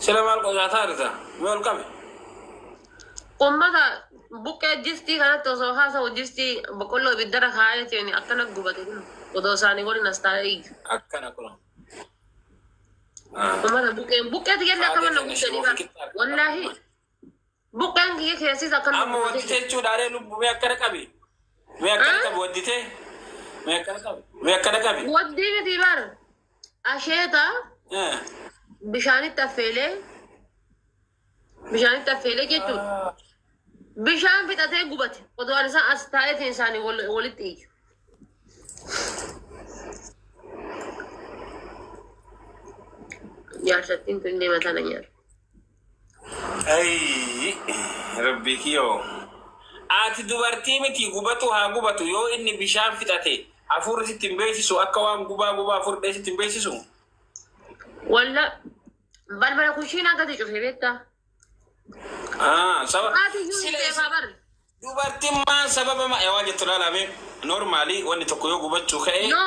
Sila maal qocaataa jirta? Mee ol qabi. Ummata buqqee distii kanatti osoo haasa'u distii boqqolloo ibiddara kaayetiin akkana gubate kun odoo isaanii waliin as taa'ee iyyu. Akkana kun. Ummata buqqeen buqqeeti jenne akka Faatee mana keenya guddanii shiboo bara. fi qixxaa. Wallaahi buqqeen kiyya keessis akkana Amma gubate. wadditee jechuudha aree lubbu mee akkana qabi. Mee akkana qabi wadditee. Mee akkana qabi. Mee akkana qabi. Waddii miti bar asheeta bishaanitti affeelee bishaanitti affeelee jechuudha. Bishaan fixatee gubate odoo ani isaan as taa'eetiin isaanii walitti iyyu. Jaarsattiin tun illee mataa na nyaata. Ayyi rabbi kiyyoo. Ati dubartii miti gubatu haa gubatu yoo inni bishaan fixate hafuurri sitti hin beeksisu akka waan gubaa gubaa hafuurri sitti hin beeksisu. Walla balbala kushiinaa gadi cufe beektaa? Saba Haati iyyuu hin sila beekaa bar. dubartiin maan sababa ma waan jettu laalame normaalii wanni tokko yoo gubachuu ka'e No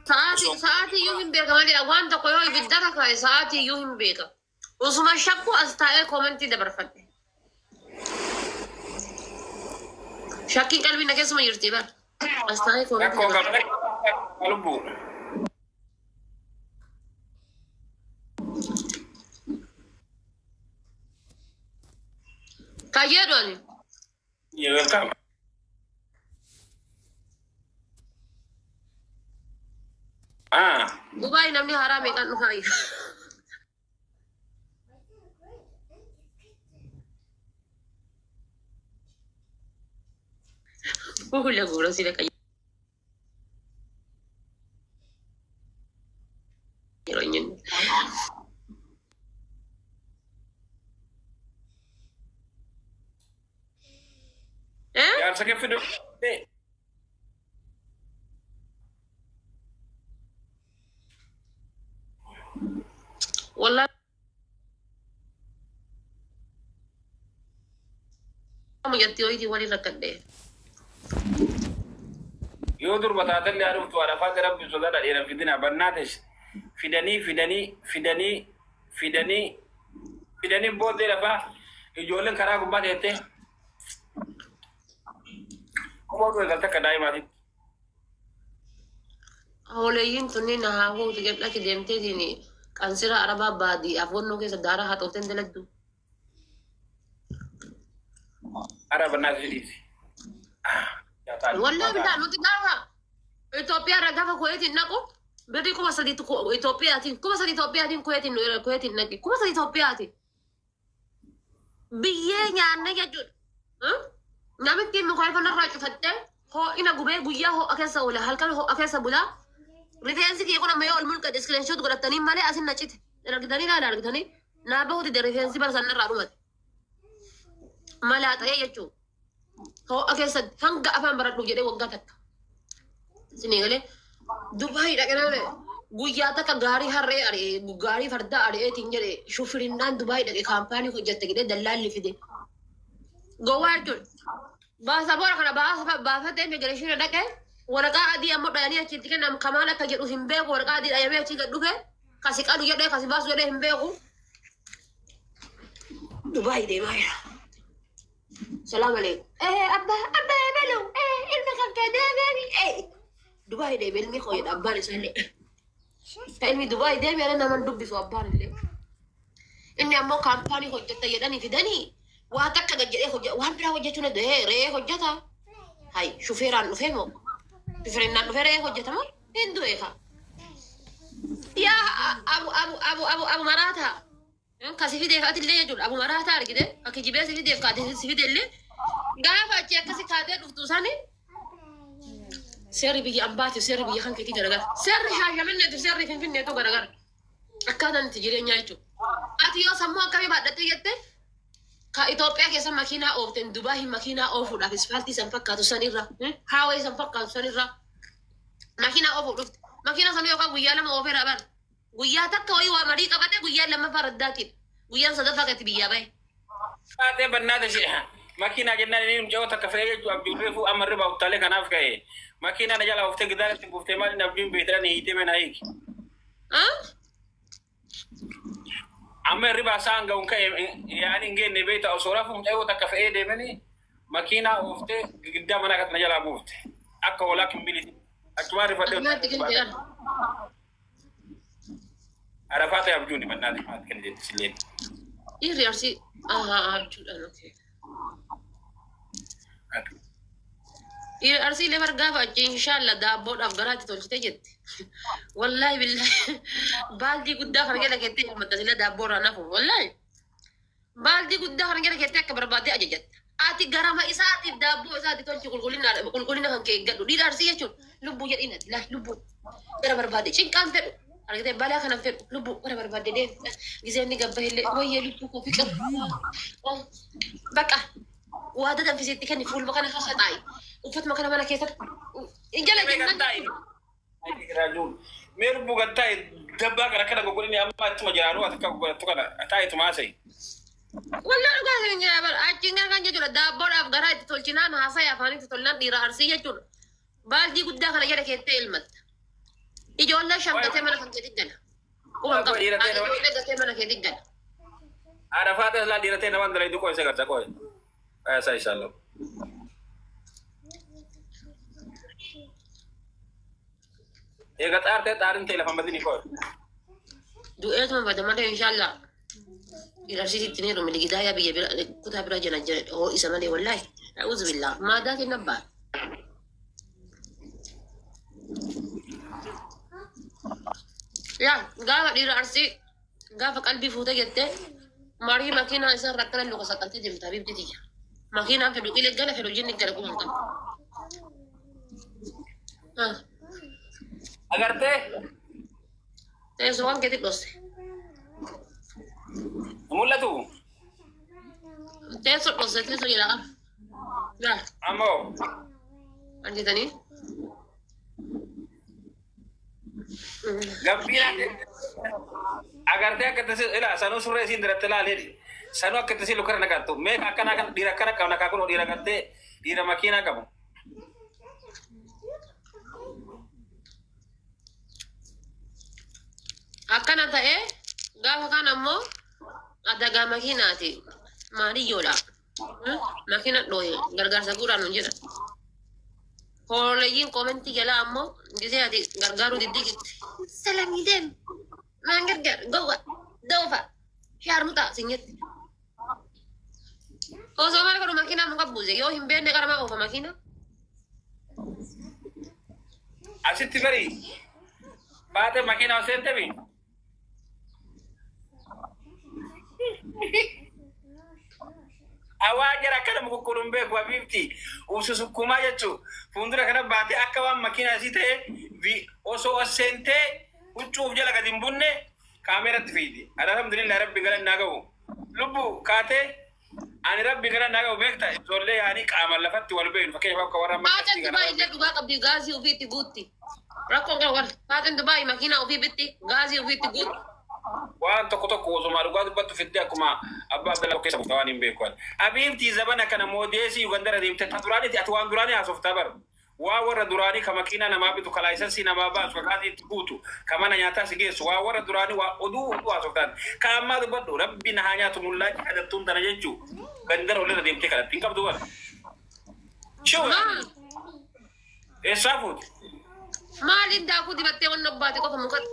sa'aatii sa'aatii iyyuu hin beeka malee waan tokko yoo ibiddara kaa'e sa'aatii iyyuu hin beeka. Usuma shakku as taa'ee koomentii dabarfadhe. Shakkiin qalbii na keessuma jirti bar. As taa'ee koomentii rakkoo dabarfadhe. qabda lubbu. Kan jedhu ani. You're welcome. Dubaay namni haaraa meeqaan dhufaa jira? Fuula guura sila kan yeroo inni jennu. Eh? Jaarsa kee fidu. Wallahi mucattii wayiitii waliin rakkadhe. Yoo durba taatellee haa dhuftu haadha faate rabbi sodaadha dheeran fidina bannaates fidanii fidanii fidanii fidanii fidanii booddee lafaa ijoolleen karaa gubbaa teettee kuma oduu eegalte akka daa'imaatitti. Hooleeyyiin tunniin haa hootu jedhaki deemteetiin qansira arabaa baadii afwannoo keessa daaraa haa xoofteen daladdu. Ara bannaates dhiisi. Wallahi bitaa nuti gaafa Itoophiyaa irraa gaafa Kuweetiin naqu birrii 3000 Itoophiyaatiin 3000 Itoophiyaatiin Kuweetiin nu Kuweetiin naqi 3000 Itoophiyaatiin biyyee nyaanne jechuudha. Namitti muka kanarraa cufattee ho'ina gubee guyyaa ho'a keessa oola halkan ho'a keessa bulaa. Rifeensi kiyya kun amma yoo ol mulqate iskiriinshoot godhatanii malee asin na cite. Argitanii ilaala argitanii naa bahuti de rifeensi bara sanarraa dhumate. Malaa ta'ee jechuudha. Ho'a keessatti hanga afaan baradhuuf jedhee waggaa takka. Isinii galee Dubaay dhaqee guyyaa takka gaarii harree ari'ee gaarii fardaa ari'eetiin jedhe shufirinnaan Dubaay dhaqe kaampaanii hojjette jedhee dallaalli fide. Gowwaa jechuudha. Baasaboora kana baafatee immigireeshinii dhaqe waraqaa adii ammoo dhayanii achitti kennamu kamaal akka jedhu hin beeku waraqaa adii dhayamee achi gad dhufe kasi qadu jedhee kasi baasu jedhee hin beeku. Dubaay deemaa jira. Salaam alaikum. Abbaa abbaa ebalu ilmi kan kee deemeemi. Dubaay deeme ilmi koo jedha abbaan isaallee. Ka ilmi Dubaay deeme jedhee naman dubbisu abbaan illee. Inni ammoo kaampaanii hojjetta jedhanii fidanii waa takka gad jedhee hojjeta waan biraa hojjechuu na re'ee hojjeta. Hay shufeeraan dhufee moo shufeerinnaan dhufee re'ee hojjeta moo hin du'e ka. Yaa abu abu abu abu abu maraataa. Ka si fideef atillee jechuudha abu maraataa argite akka jibee si fideef kaatee si fidellee gaafa achi akkasi kaatee dhuftu sani seerri biyya ambaatiif seerri biyya kan keetii garagara. Seerri shaashamanneetiif seerri finfinneetu garagara. Akkaataan itti jireenyaa jechuudha. Ati yoo sammuu akkamii baadhattee jette ka Itoophiyaa keessa makiinaa oofteen Dubaay makiinaa oofuudhaaf ispaaltii san fakkaatu sanirra haawee san fakkaatu sanirra makiinaa oofuuf dhufte. Makiinaa sana yookaan guyyaa lama oofeera bara. Guyyaa takka wayii waa marii qabate guyyaa lammaffaa raddaatiin. Guyyaan sadaffaa gati biyyaa bahe. Faatee bannaates Makiinaa jennaan inni mucaa takka fe'ee jechuun abjuun reefu amma irra baawuttaalee kanaaf ka'e. Makiinaa na jala oftee gidaaratti buuftee maaliin abjuun beektan hiitee mana hiiki. Amma irri baasaa hanga hun ka'e yaani hin geenne beekta osoo rafu mucaa takka fe'ee deemanii makiinaa ooftee giddaa mana kana jalaa buufte. Akka hoolaa kimbiliti. Achumaan rifadhee. Arafaa ta'e abjuun mannaati maati kan jetti silleen. Dhiirri arsii abjuudhaan okee. Dhiirri arsii illee gaafa achi inshaalla daabboodhaaf garaatti tolchite jetti. Wallaahi billaahi baaldii guddaa kana jala keettee hirmatta sila daabboo irraa nafu wallaahi. Baaldii guddaa kana jala keettee akka barbaadde ajajatta. Ati garama isaatiif daabboo isaatti tolchi qulqullina kan kee eeggadhu. Dhiirri arsii jechuun lubbuu jedhiin ati laa lubbuu gara barbaadde cinqaan fedhu. Argitee balaa kanan fedhu lubbuu gara barbaadde deemu. Giseen ni gabba illee wayyee lubbuu koo fiqir. Bakka waada danfisiitti kenni fuulma kana keessa taa'i. Uffatuma kana mana keessatti jala jennaan. Mee lubbuu gad taa'i dabbaa kana kana goggodhini amma achuma jiraanuu ati akka goggodhattu kana taa'itu maasa'e. Walaa dhugaa isin jira bara achiin gara kan jechuudha daabboodhaaf garaa itti tolchinaan haasa'e afaanitti tolnaan dhiira arsii jechuudha. Baaldii guddaa kana jala keettee ilmatta. Ijoollee shan gatee mana kan keetti gala. Quban qabu. Ijoollee gatee mana keetti gala. Haadha faata laa dhiira ta'e namaan dalagdu qo'ise garta qo'e. Fayyasaa inshallah. Eega xaartee xaarin ta'e lafa madini qo'e. Du'eetuma bada malee inshallah. Dhiira arsiitti ni heerume ligidaayaa biyya bira kutaa bira jala jala hoo isa malee wallaahi. A'uuzu billah. Maadaa kenna baa. Yaa gaafa dhiira arsii gaafa qalbii fuute jettee marii makiinaa isaa irra akkana luka saqqaltee deemta habiibti tiyya. Makiinaan fedhu qilee gala fedhu jinni gala quban qabu. Agartee? Teessoo waan keetti dhosse. Mul'atu? Teessoo dhosse teessoo jedhaa qaba. Yaa. Ammoo. Argitanii? Gabbiin agartee akka tasi ila sanuu surree isiin diratti ilaalee sanuu akka tasi lukkara naqattu mee akkana kan dhiira akkana qabu nakaa kun dhiira gartee dhiira makiinaa qabu. Akkana ta'ee gaafa kaan ammoo adagaa makiinaati maaliyyoodha. Makiina dhoohe gargaarsa guuraan nun jedha. Hooleeyyiin koomentii jalaa ammoo gisee ati gargaaruu diddiiqitti. Salamii deem maan gargaar gowwa doofa shaarmuxaa sin jetti. Osoo maal godhu makiinaa muka buuse yoo hin beekne qaramaa oofa makiinaa. Asitti bari baatee makiinaa seentemi. Awaa jara akkana mukukkuruun beeku habiibti ususukkumaa jechuun fuuldura kana baatee akka waan makiinaa isii ta'e osoo as seentee huccuuf jala gadi hin bunne kaameeratti fiidi. Alhamdulillah rabbi galan naa ga'u. Lubbu kaatee ani rabbi galan naa ga'u beekta ijoollee yaanii qaamaan lafatti wal beeknu fakkeenyaaf akka warra Faaxeen Dubaay illee dhugaa qabdi gaazii ofiitti guutti. Rakkoon kan warra Faaxeen Dubaay makiinaa ofii bitti gaazii ofiitti guutti. Waan tokko tokko osuma dhugaa dubbattu fiddee akkuma abbaa Abdallaa keessa buufta waan hin beeku. Abiibtii zabana kana moodeesii Ugandara deemte ta duraaniiti ati waan duraanii haasoftaa bara. Waa warra duraanii ka makiinaa namaa bitu ka laayisansii namaa baasu ka gaazii itti guutu ka mana nyaataa si geessu waa warra duraanii waa oduu oduu haasoftaan. Ka ammaa dubbadhu rabbi na haa nyaatu mullaa jaalattuun tana jechuu gandara olirra deemtee kadhatti hin qabdu bara. Shuu eessaa fuute? Maaliin daakuu dibattee waan obbaate qofa mukatti?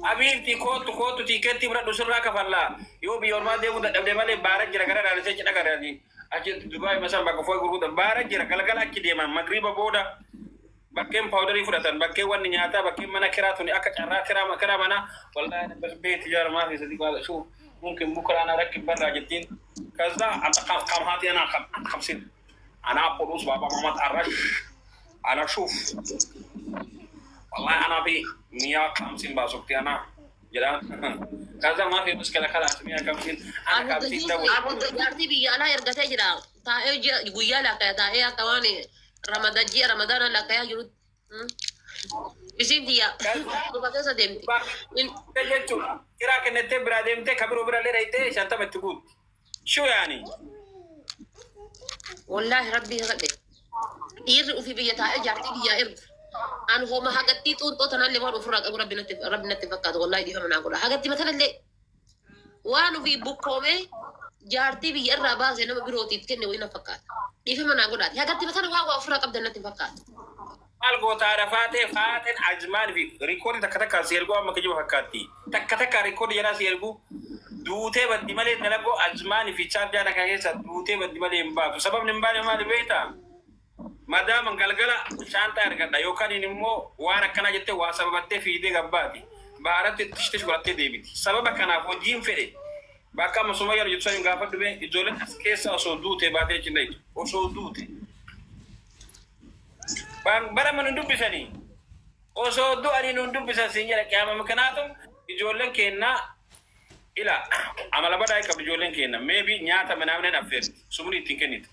Abiibti kootu kootu tiikeetti fudhadhu sirraa kafallaa yoo biyya ormaa deemuu dadhabde malee baara jira gara dhaalesee cidha garaati achi Dubaay masaan bakka fooyi gurguddan baara jira galgala achi deeman magriiba booda bakkeen paawudarii fudhatan bakkeen wanni nyaataa bakkeen mana kiraa tuni akka carraa kiraa kiraa manaa wallaahi bas beeti jaara maa fi sadii qaala shuu mumkin bukra ana rakkib barraa jettiin kaza anta kam haati ana kam khamsin ana aqulus baba mamat arrash ana shuf والله انا في 150 باسوقتي انا جدعان كذا ما في مشكله خلاص 150 انا 50 دولي. Jaartii biyya alaa ergatee jira. Taa'ee guyyaa lakkaya taa'ee akka waan Ramadan ji'a Ramadaana lakkayaa jirutti. Isiin tiyya muka keessa deemti. Jechuun kiraa kennettee biraa deemtee kabiroo bira illee dhayitee 50 itti guutti. Shuu yaani. Wallaahi rabbii kakadhe. Dhiirri ofii biyya taa'ee jaartii biyyaa ergu. An homa hagattii xuuxxoo tanallee waan ofirraa qabu rabbi natti fakkaatu wallaahi dhiifama naa godha. Hagatti matanallee waan ofii bukkoomee jaartii biyya irraa baasee nama birootiif kenne wayii na fakkaata. Dhiifama naa godhaati. Hagatti matana waan waa ofirraa qabdan natti fakkaata. Maal goota haadha faatee faateen ajmaan fi rikoodii takka takka si erguu amma kijiba fakkaatti. Takka takka rikoodii jalaa si erguu duutee baddi malee dalagoo ajmaan fi chaarjaa kana keessa duutee baddi malee hin baatu. Sababni hin baane maali beektaa? Madaaman galgala shaantaa ergadha yookaan immoo waan akkanaa jettee waa sababattee fiidee gabbaati. Baaratti tishtish godhattee deebiti. Sababa kanaaf hojiin fedhe bakka amma Sumayyaa jettu saniin gaafa dhume ijoolleen as keessa osoo duute baatee cinna osoo duute. Bara mana dubbisanii osoo du'anii nun dubbisan siin jedha qiyaama miknaatum ijoolleen kennaa ila amala badaa qabdu ijoolleen kenna maybe nyaata manaamneen affeerti sumni ittiin kennitu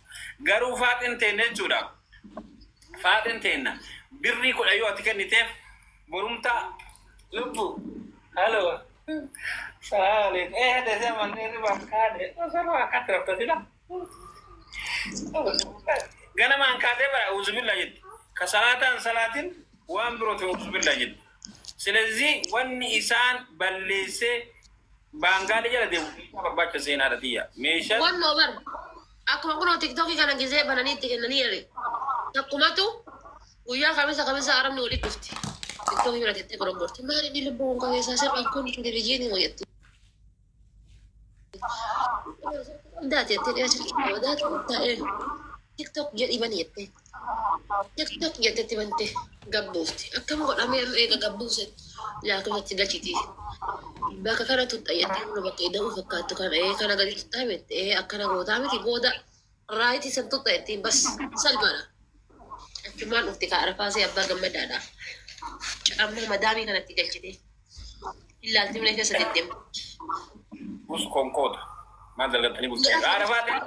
garuu faaxin teenna jechuudha faaxin teenna birrii 10 yoo ati kenniteef borumta lubbu halo salaam alaikum desee manni riba kaade osoo akkatti raftasila ganamaan kaatee bara uzubillah jetti kasalaataan salaatin waan biroote uzubillah jetti. ስለዚህ wanni isaan balleessee baangaalee jala deemu barbaacha seenaadha tiyya meeshaa Wannoo bar akkuma kunoo tiktookii kana gisee bananii itti kennanii jedhe takkumatu guyyaa kamisa kamisa arabni walitti dhufti. Tiktookii bira teettee gorogorti. Maali inni lubbuun qabeessaa sirraan kun televizyiinii wayyatte. Daati jettee dhiyaachuu daati taa'ee tiktook jedhii bani jettee. Tiktook jetteetti bante gabbuufti. Akkam godhamee amma eega gabbuuse laakifatti galchiti. Bakka kana tuxxa jettee humna bakka ida'uu fakkaattu kana kana gadi tuxxaa miti akkana gootaa miti booda raayitii san tuxxa jettiin bas salphaadha. Achumaan dhufti kaa arfaasee abbaa gammadaadha. Caammaa madaamii kanatti galchite. Ilaalti mana keessa deddeemti. Bus konkoota maal dalgatanii bultu haadha faatee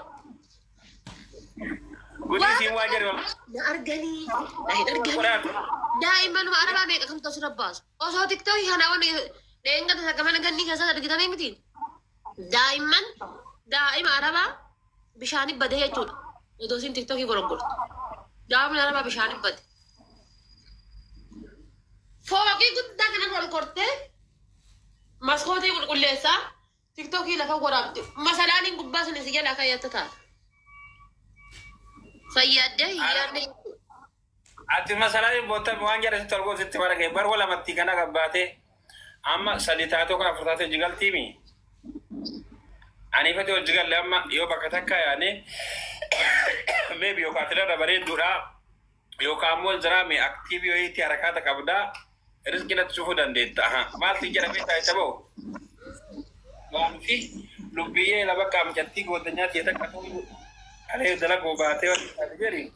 gudii siin waa jedhu Na arganii na hin arganii. Daa'immanuma arabaa meeqa kamtu asirra baasu. Osoo tiktookii kana waan dheengata takka mana gannii keessatti argitanii miti. Daa'imman daa'ima arabaa bishaanii badee jechuudha. Otoo isin tiktookii goroggortu. Daa'imni arabaa bishaanii bade. Fooqii guddaa kanan ol kortee maskootii qulqulleessaa tiktookii lafa waraabde. Masalaaniin gubbaa sun si jalaa kaayyatti taata. Fayyaaddee hiyyaadde. Ati masalaanin boota waan jedha sitti olgoo sitti marage bar walamatti kana gabbaatee amma sadi taatee yookaan afur taatee jigaltiimi. Ani ifate hojii galle amma yoo bakka takka yaane maybe yookaan atilarra bareedduudha yookaan immoo jiraame aktiivii wayiitti harakaata qabdaa riskii natti cufuu dandeetta. Maal si jedhamee taa'e ba'u? Waan fi lubbiyyee laba qaamcattii gootanyaa ta'e takka ta'uu alee dalagoo baatee waliin taate jedhi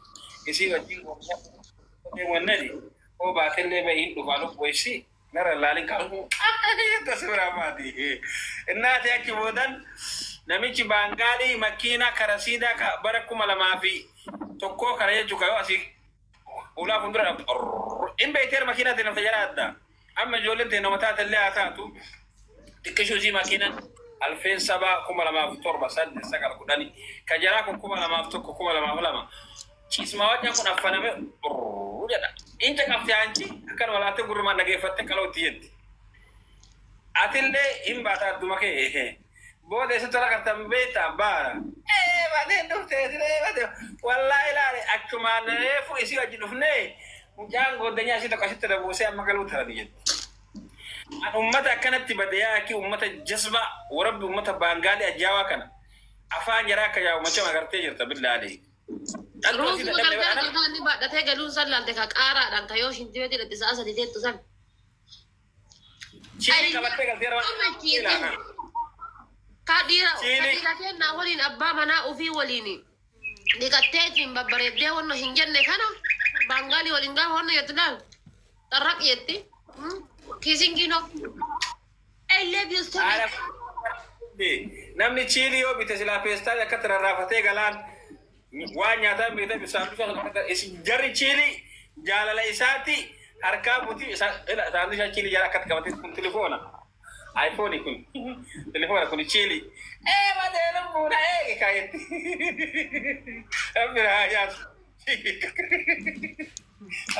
isii wajjin gootanyaa wannadi oo baatellee bahiin dhufaa lubbuu isii nara laalin kaasu akka si biraa baati. Innaati achi boodan namichi baangaalii makiinaa karasiidaa ka bara 2001 kana jechuu ka yoo asii ulaa fuuldura dhabdu hin beekteera makiinaa ta'e nafta jala adda. Amma ijoolleen ta'e nama taate illee haa taatu xiqqishuu isii makiinaan 2007 2007 8 9 10 ka jaraa kun 2001 2002 cisma wajja kun affaname jedha. Inca qabte anchi akkanuma laattee gurrumaan dhageeffattee qalootti jetti. Atillee hin baata adduma kee. Booda isa tola kartan beektaa baara. Ee baatee dhuftee siree baatee wallaahi ilaale achumaan reefu isii wajji dhufnee mucaan gooddanyaa isii tokko asitti dabuusee amma galuu tarani jetti. An ummata akkanatti bade yaaki ummata jasba warabbi ummata baangaalii ajaa'aa kana afaan jaraa akka yaa'u macha magartee jirta billaalee. Ruuzuma galgala galgala inni baadhatee galuun san laalte ka qaaraadhaan ka yoo shinti beeti dhatti sa'a sadi teettu san. Chiini qabattee galtee Amma ka dhiira kennaa waliin abbaa manaa ofii waliin dhiqatteetiin babbareeddee wanna hin jenne kana baangaalii waliin gaafa wanna jettu laal xarraq jetti kiisingiinoo. I love you so much. Namni chiilii yoo bite silaa peestaalii akkatti rarraafatee galaan waan nyaataa bite bishaan bishaan jarri chiilii jaalala isaati harkaa butii saanduqa chiilii jala akkatti qabatee kun tilifoona. iPhone kun telefoona kun chiili. Ee badee lubbuudha eege kaayetti. Rabbi haa yaadu.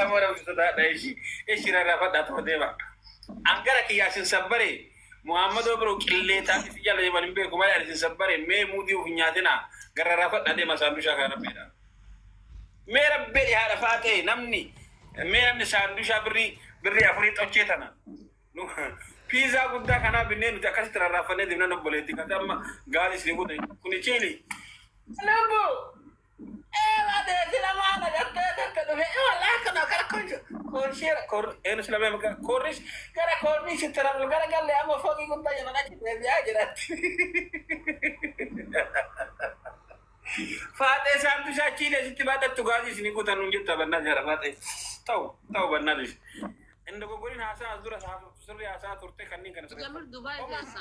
Amma rabbi sodaadha ishii. Ishii rarraafadhaa ta'uu deema. Angara kiyyaa isin sabbare Muhammadoo biroo qilleetaa isi jala deeman hin beeku malee ani isin sabbare mee muudii of hin nyaatinaa gara rarraafadhaa deema saandushaa kana rabbiidha. Mee rabbee haadha faaxee namni mee namni saandushaa birrii birrii afurii xochee tana. Piizaa guddaa kanaa binnee nuti akkasitti rarraafannee deemnaan obboleetti kan amma gaazii isin godhe kuni chiili. Lubbu! Gara koorniisitti gara galle amma foogii guddaa jedhan achi deebi'aa jiratti. Faaxee saantushaa chiilee sitti baadhattu gaazii isin guutan nuun jetta bannaa jara faaxee. Ta'u ta'u bannaa. Inni dogoggoriin haasaa as dura sirrii haasaa turte kanneen kana Jamir Dubaay keessa.